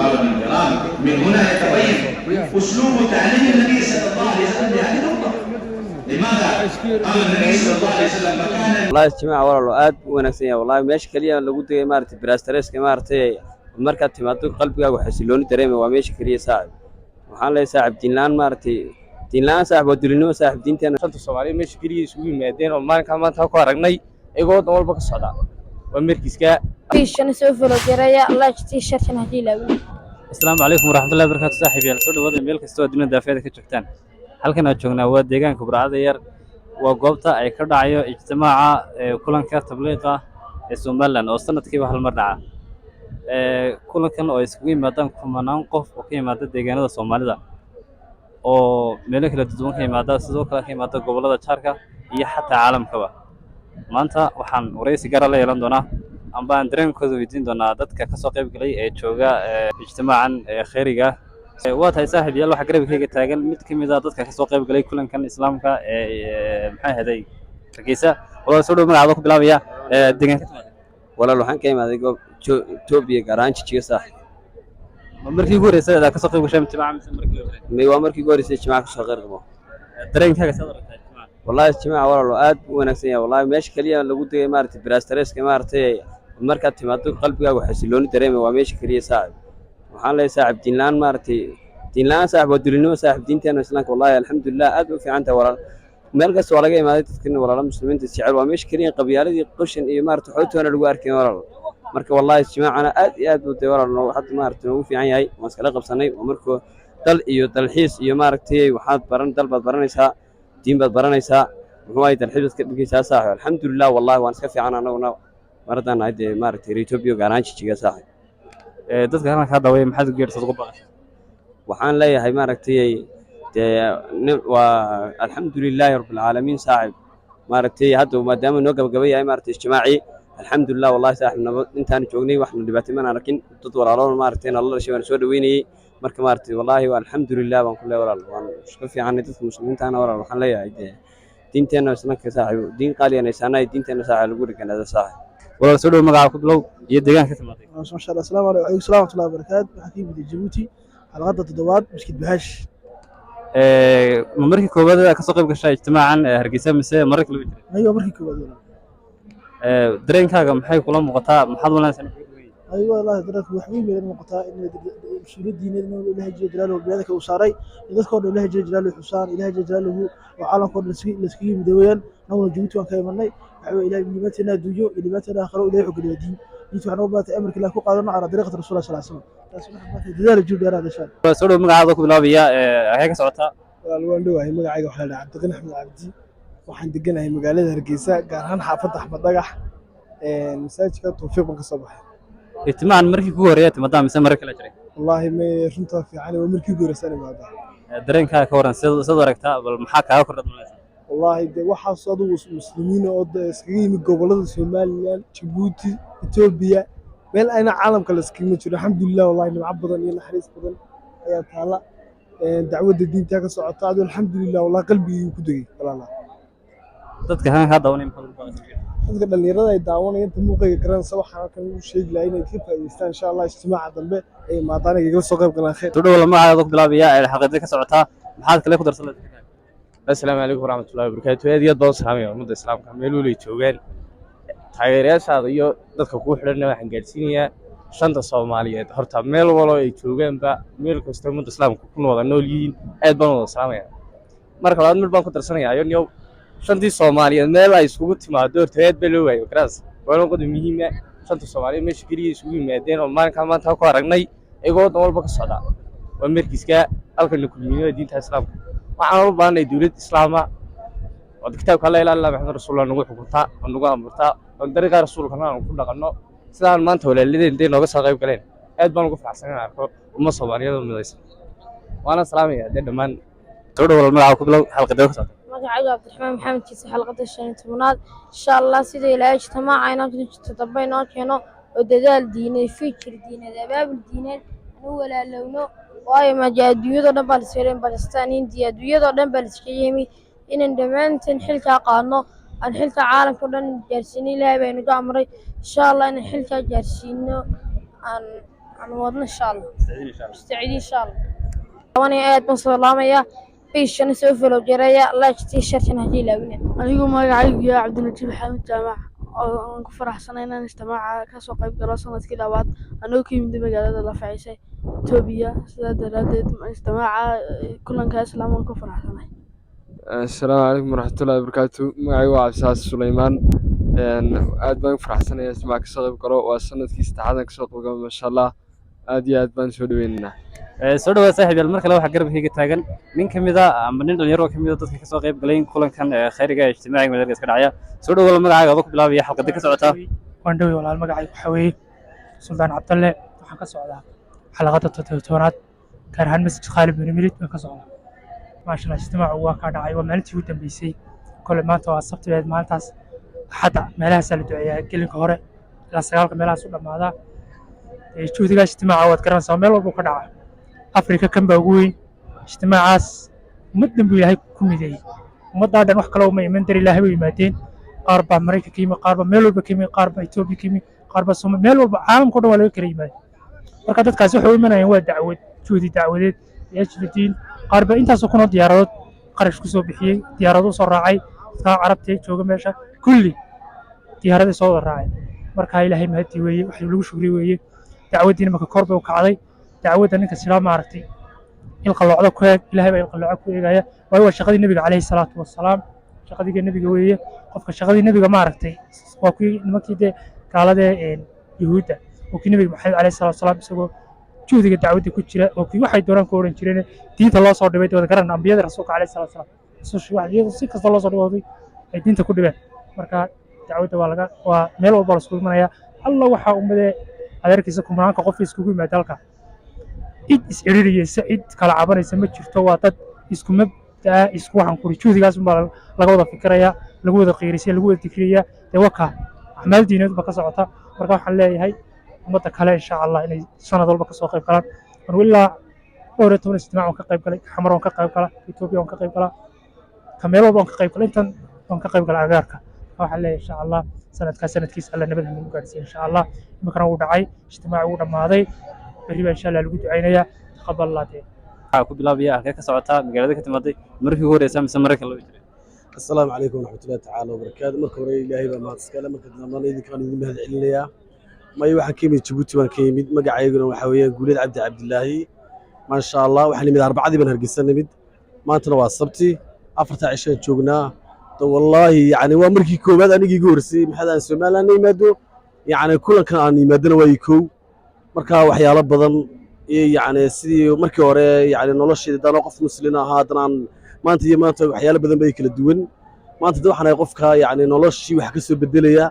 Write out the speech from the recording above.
أحبابنا الكرام، من هنا يتبين أسلوب تعليم النبي صلى الله عليه وسلم لهذه النقطة. لماذا قال النبي صلى الله عليه وسلم فكان Wallahi ijtimaaca, walaalo, aad u wanaagsan yahay. Wallahi meesha keliya lagu degay, maaragtay, bilaa stress-ka, maaragtay, markaad timaado qalbigaagu xasilooni dareemay. Waa meesha keliya, saaxib. Waxaan leeyahay, saaxib, diin la'aan, maaragtay, diin la'aan, saaxib, waa dulinimo, saaxib, diinteena. Shanta Soomaaliya meesha keliya isugu yimaadeen oo maalinkaa maanta ku aragnay iyagoo waddan walba ka socda waa markiiska. Page-kana soo follow gareeya, like tii share-tan haddii ilaawin. Asalaamu calaykum waraxmatullahi wabarakaatu. Saaxiib yaal, soo dhawaada meel kastoo aad dunida daafeeda ka joogtaan. Halkan aad joognaa waa deegaanka Burcada Yar, waa goobta ay ka dhacayo ijtimaaca ee kulanka tabliiqa ee Somaliland oo sanadkiiba hal mar dhaca. Kulankan oo ay isugu yimaadaan kumanaan qof oo ka yimaada deegaanada Soomaalida oo meelo kala duwan ka yimaada, sidoo kale ka yimaada gobollada jaarka iyo xataa caalamkaba. Maanta waxaan waraysi gaara la yeelan doonaa amba aan dareenkooda weydiin doonaa dadka ka soo qayb galay ee jooga ijtimaacan ee khayriga ah. Waa tahay, saaxiib yaal, waxaa garabkayga taagan mid ka mid ah dadka ka soo qayb galay kulankan islaamka ee maxay ahaday Hargeysa. Walaal, soo dhow. Magacaada ku bilaabaya, deegaanka timaada? Walaal, waxaan ka imaaday goob Etoobiya, gaar ahaan Jijiga, saaxib. Ma markii ugu horreysay aad ka soo qayb gashay ijtimaaca mise markii hore? May, waa markii ugu horreysay ijtimaaca kasoo qayb qabo. Dareenkaaga saad aragtaa ijtimaaca? Wallahi ijtimaaca, walaalo, aad u wanaagsan yahay. Wallahi meesha keliya lagu degay, maaragtay, bilaa stress-ka, maaragtay, markaad timaado qalbigaagu xasilooni dareemay. Waa meesha keliya, saaxib. Waxaan leeyahay, saaxib, diin la'aan, maaragtay, diin la'aan, saaxib, waa dulinimo, saaxib, diinteena islaamka. Wallahi alxamdulilah, aad u fiican tahay, walaal. Meel kasta waa laga imaaday dadkan walaala muslimiinta jecel. Waa meesha keliya qabyaaladii qoshan iyo, maaragtay, xoogtoona lagu arkayn, walaal. Marka wallahi ijtimaacana aad iyo aad buu dee, walaal, hadda, maaragtay, noogu fiican yahay. Waan iskala qabsanay. Waa markuu dal iyo dalxiis iyo, maaragtay, waxaad baran, dal baad baranaysaa, diin baad baranaysaa, muxuu ahay, dalxiis baad ka dhigaysaa, saaxib. Alxamdulilah, wallahi waan iska fiican annaguna mar haddaan nahay dee, maaragtay, reer Etoobiya, gaar ahaan Jijiga, saaxib. Dadka halkan kaa daawaya maxaad u geersaad ugu baaqaysaa? Waxaan leeyahay, maaragtay, dee waa alxamdulilaahi rabbilcaalamiin, saaxib. Maaragtay, hadda maadaama noo gabagaba yahay, maaragtay, ijtimaacii, alxamdulilah. Wallahi, saaxib, nabad intaan joognay waxna dhibaatay mana arkin. Dad walaaloon, maaragtay, nala dhashay baan soo dhaweynayey. Marka, maaragtay, wallaahi waa alxamdulilah baan ku leeyahay, walaal. Waan isku fiicannay dadka muslimiintaana. Walaal, waxaan leeyahay dee diinteenna islanka, saaxib, diin qaaliyan haysaanay, diinteenna, saaxib, lagu dheganaado, saaxib. Walaal, soo dhow. Magaca ku bilow iyo deegaanka ka timaaday? Masha Allah. Asalaamu calaykum, calaykum salaam waraxmatullahi wabarakaatu. Waxaan ka yimid Jabuuti, xalqadda toddobaad, Maskiid Bahaash. Ma markii koowaad aad ka soo qayb gashay ijtimaacan Hargeysa mise marar kale way jiray? Aywa, markii koowaad, walaal. Dareenkaaga maxay kula muuqataa? Maxaad malaynaysaa inuu kaga duwan yahay? Aywa, wallahi dareenku wax weyn bay ila muuqataa in mas-uuliyad diineed in Ilaahay jalla jalaaluhu bini'aadamka uu saaray, in dadka oo dhan Ilaahay jalla jalaaluhu xusaan, Ilaahay jalla jalaaluhu oo caalamka oo dhan layskaga yimid weeyaan. Annaguna Jabuuti waan ka imanay. Waxa weeye Ilaahay liibaanteena adduunyo iyo liibaanteena aakhiro Ilaahay wuxuu geliyaa diin. Diinta waxaa noogu baatay amarka Ilaah ku qaadano calaa dariiqati Rasuulillah sal slam. Taas waxay baatay dadaal jir dheeraad insha Allah. Walaal, soo dhow. Magacaada ku bilaabaya, halkee ka socotaa? Walaal, waan dhowahay. Magacayga waxaa la dhahaa Cabdiqani Axmed Cabdi. Waxaan deganahay magaalada Hargeysa, gaar ahaan xaafadda Axmed Dhagax, masaajidka Tawfiiq baan ka soo baxay. Ijtimaacan markii kugu horreeya timadaa mise marar kale jiray? Wallaahi may, runtaa fiican, waa markii ugu horreysaan imaada. Dareenkaaga ka waran? Sidaad aragtaa? Bal maxaa kaaga kordhad malaysaa? Wallaahi de waxaas adugu muslimiin oo de iskaga yimid gobollada Somaliland, Jabuuti, Etoobiya, meel ayna caalamka la iskagama jiro. Alxamdulilah, wallahi nimco badan iyo naxariis badan ayaa taala. Dacwadda diinta ka socota adu, alxamdulilah, wallahi qalbigii ku degay, walaala. Dadka halkan kaa daawanaya maxaad ugu baaqaysaa? Dadka dhalinyarada ay daawanaya inta muuqayga garanaysa, waxaan halkan ugu sheegi lahaa inay ka faa'iidaystaan insha Allah ijtimaaca dambe ay imaadaan, ay igala soo qayb galaan. Khayr. Soo dhow. Magacaada ku bilaabaya, xaqiiqda ka socotaa, maxaad kale ku darsan lahayd? Assalaamu calaykum waraxmatullahi wabarakaatu. Aad iyo aad baan u salaamaya ummadda islaamka meel walay joogaan. Taageerayaashaada iyo dadka kuu xidhanna waxaan gaadhsiinayaa shanta Soomaaliyeed horta meel walo ay joogaanba, meel kasta ummadda islaamka ku wada nool yihiin, aad baan wada salaamaya. Marka labaad, mid baan ku darsanayaa ayo shantii Soomaaliyeed meel ay isugu timaado horta aad baa loo waayay karaas. Waa qodob muhiim ah. Shanta Soomaaliyeed meesha keliya isugu yimaadeen oo maalinkaa maanta ku aragnay iyagoo waddan walba ka socda waa markiiska halkana kulmiyada diinta islaamka. Waxaan u baahanay dowlad islaama oo kitaabka la ilaaha illa Maxamed rasuulullah nagu xukuntaa oo nagu amurtaa oo dariiqa rasuulkana aan ku dhaqanno, sidaan maanta walaaladeen intay nooga soo qayb galeen. Aad baan ugu faraxsan inaan arko ummad Soomaaliyeed oo midaysan, waana salaamaya dee dhammaan. Soo dhow walaal, magaca ku bilow, xalqadee ka socota? Magacaygu Cabdiraxmaan Maxamed Kiise, xalqada 15aad. Insha Allah sida Ilaahay ijtimaaca inoo jirto dambe inoo keeno oo dadaal diineed, fikir diineed, abaabul diineed anu walaalowno, waayo maja adduunyadoo dhan baa lasoo Bakistaan, Hindiya, adduunyadoo dhan baa laiskaga yimi inaan dhammaanteen xilkaa qaadno, aan xilka caalamka o dhan gaarsiino. Ilaahay baa inagu amray, insha Allah, inaan xilkaa gaarsiino aan. Aan wadno insha Allah, mustacidiin insha Allah. Qabanaya aad baan salaamaya, page-kana soo follow gareeya, like share-tana ha ilaawina. Anigu magacaygu yahay Cabdinajiib Xaamid Jaamac, oo aan ku faraxsanay inaan ijtimaaca kasoo qayb galo sanadkii labaad, anagoo ka yimid magaalada Lafaciise, Itoobiya. Sidaa daraaddeed ijtimaaca kulanka islaam aan ku faraxsanay. Asalaamu calaykum waraxmatullahi wabarakaatu. Magacaygu waa Cabdisaas Suleymaan. Aad baan u faraxsanayaa ijtimaaca kasoo qayb galo. Waa sanadkii saddexaad aan kasoo qayb galo. Maasha Allah, aad iyo aad baan soo dhaweynaynaa. Soo dhawaad saaxiib yaal. Mar kale waxaa garabkayga taagan nin ka mid a ama nin dhalinyaro ka mid a dadka kasoo qayb galay kulankan khayriga ee ijtimaaciga magaalada iska dhacaya. Soo dhawaad, magacaaga adoo ku bilaabaya, xalqada ka socotaa? Waan dhowey walaal. Magacaygu waxaa weeye Suldaan Cabdalle. Waxaan ka socdaa xalaqada 17aad, gaar ahaan Masjid Khaalid bin Walid baan ka socdaa. Maasha Allah, ijtimaacu waa kaa dhacay, waa maalintii ugu dambeysay. Kole maanta waa sabtibeed, maalintaas Axadda meelahaasaa la duceeyaa, gelinka hore ilaa 9-ka meelahaas u dhammaadaa. Juhdigaa ijtimaaca waad garanaysaa, meel walbuu ka dhaca. Afrika kan baa ugu weyn ijtimaacaas. Ummad dhan buu Ilaahay ku mideeyey. Ummaddaa dhan wax kale uma iman, dar Ilaahay bay yimaadeen. Qaar baa Maraykanka ka yimi, qaar baa meel walba ka yimi, qaar baa Etoobiya ka yimi, qaar baa Soomaali, meel walba caalamka o dhan waa laga kala yimaaday. Marka dadkaasi waxay u imanayaan waa dacwad, juhdi dacwadeed iyo ajli diin. Qaar baa intaasoo kunoo diyaaradood qarash ku soo bixiyey, diyaarado soo raacay. Dadka Carabta ee jooga meesha kulli diyaaraday soo wada raacay. Marka Ilaahay mahadii weeye, wax lagu shukri weeye. Dacwaddiina marka kor bay u kacday. Dacwadda ninka sidaa maaragtay ilqaloocda ku eeg, Ilaahay baa ilqalooca ku eegaya, waayo waa shaqadii Nebiga calayhi salaatu wasalaam, shaqadiga Nebiga weeye. Qofka shaqadii Nebiga maaragtay waa kuwii nimankii dee gaaladee Yuhuudda oo kii Nebiga Maxamed calayhi salaatu wasalaam isagoo juhdiga dacwadda ku jira oo kii waxay doonaan ku odhan jireen diinta loo soo dhibay. Wada garan ambiyada Rasuulka calayhi salaatu wasalaam, rusushii wax iyadoo si kasta loo soo dhibooday ay diinta ku dhibeen. Marka dacwadda waa laga waa meel walba la iskugu imanaya. Alla waxaa ummadee adeerkiisa kumanaanka qof iskugu yimaada halka, cid iscidhiiriyeysa, cid kala cabanaysa ma jirto. Waa dad isku mabdaa, isku waxaan kuri juhdigaas unbaa laga wada fikirayaa, lagu wada qiirisaya, lagu wada dikriyaya. Dee waka acmaal diineed ba ka socota. Marka waxaan leeyahay ummadda kale insha Allah inay sanad walba kasoo qayb galaan. Anigu ilaa dhowr iyo toban ijtimaac waan ka qayb galay. Xamar waan ka qayb galaa, Etoobiya waan ka qayb galaa, ka meel walba waan ka qayb galay, intan waan ka qayb galaa agaarka. Waxaan leeyahay insha Allah sanadkaa sanadkiisa Alla nabad nagu gaarsiiya insha Allah. Iminkana wuu dhacay ijtimaaci, wuu dhammaaday. Berri baa insha Allah lagu ducaynayaa. Taqabal Allah dee. Waxaa ku bilaabaya, halkee ka socotaa, magaalada ka timaaday, markii ugu horeysa mise mararka loo jiray? Asalaamu calaykum waraxmatullahi tacaala wabarakaatu. Marka hore Ilaahay baa mahad iskale, marka dambana idinkaan idin mahad celinayaa. May, waxaan ka yimid Jabuuti baan ka yimid. Magacayguna waxaa weeyaan Guuleed Cabdi Cabdilaahi. Maasha Allah, waxaan nimid Arbacadii baan Hargeysa nimid, maantana waa Sabti, 4-taa cishaan joognaa. Wallaahi yani waa markii koowaad anigii igu horreysay maxaad aan Somaliland yimaado, yacni kulankan aan yimaadona waa ii kow. Marka waxyaalo badan iyo yacni sidii markii hore yacni noloshayda haddaan qof muslin ahaa, haddana aan maanta iyo maanta waxyaalo badan bay kala duwan. Maanta de waxaan ahay qofka yacni noloshii wax ka soo bedelaya.